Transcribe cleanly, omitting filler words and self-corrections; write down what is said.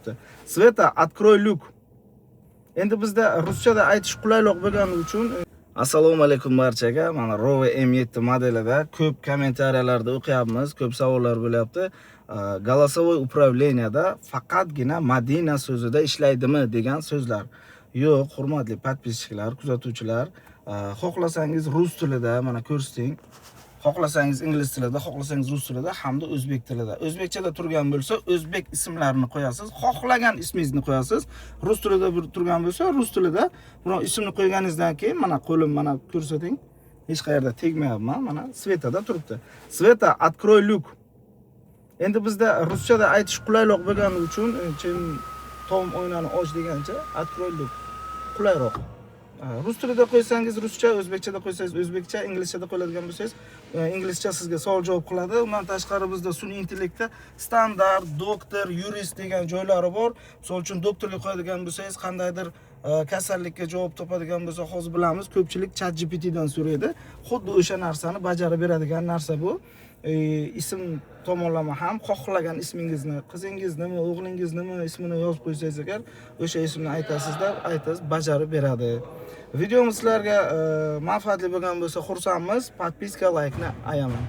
Turibdi. "Sveta, открой люк". Endi bizda ruschada aytish qulayroq bo'lgani uchun. Assalomu alaykum barchaga. Mana, Roewe M7 modelida ko'p kommentariyalarda o'qiyapmiz, ko'p savollar bo'lyapti. Голосовой управления da faqatgina "Madina" so'zida ishlaydimi degan so'zlar. Yo'q, hurmatli подписчик lar, kuzatuvchilar, xohlasangiz rus tilida, mana ko'rsating. Xohlasangiz ingliz tilida, xohlasangiz rus tilida hamda o'zbek tilida. O'zbekchada turgan bo'lsa, o'zbek ismlarini qo'yasiz, xohlagan ismingizni qo'yasiz. Rus tilida bir turgan bo'lsa, rus tilida biror ismni qo'yganingizdan keyin, mana qo'lim, mana ko'rsating. Hech qayerda tegmayapman, mana Svetada turibdi. "Sveta, открой люк". Endi bizda ruschada aytish qulayroq bo'lgani uchun, чем "tom oynani och" degancha, "открой люк" qulayroq. Rus tilida qo'ysangiz ruscha, o'zbekchada qo'ysangiz o'zbekcha, inglizchada qo'yadigan bo'lsangiz, inglizcha sizga savol javob qiladi. Undan tashqari, bizda sun'iy intellektda standart, doktor, yurist degan joylari bor. Misol uchun, doktorga qo'yadigan bo'lsangiz, qandaydir kasallikka javob topadigan bo'lsa, hozir bilamiz, ko'pchilik Chat GPTdan so'raydi. Xuddi o'sha narsani bajarib beradigan narsa bu. Ism tomonlama ham xohlagan ismingizni, qizingiznimi, o'g'lingiznimi ismini yozib qo'ysangiz agar, o'sha ismni aytasizda, aytasiz, bajarib beradi. Videomiz sizlarga manfaatli bo'lgan bo'lsa, xursandmiz. Подписка, laykni ayamang.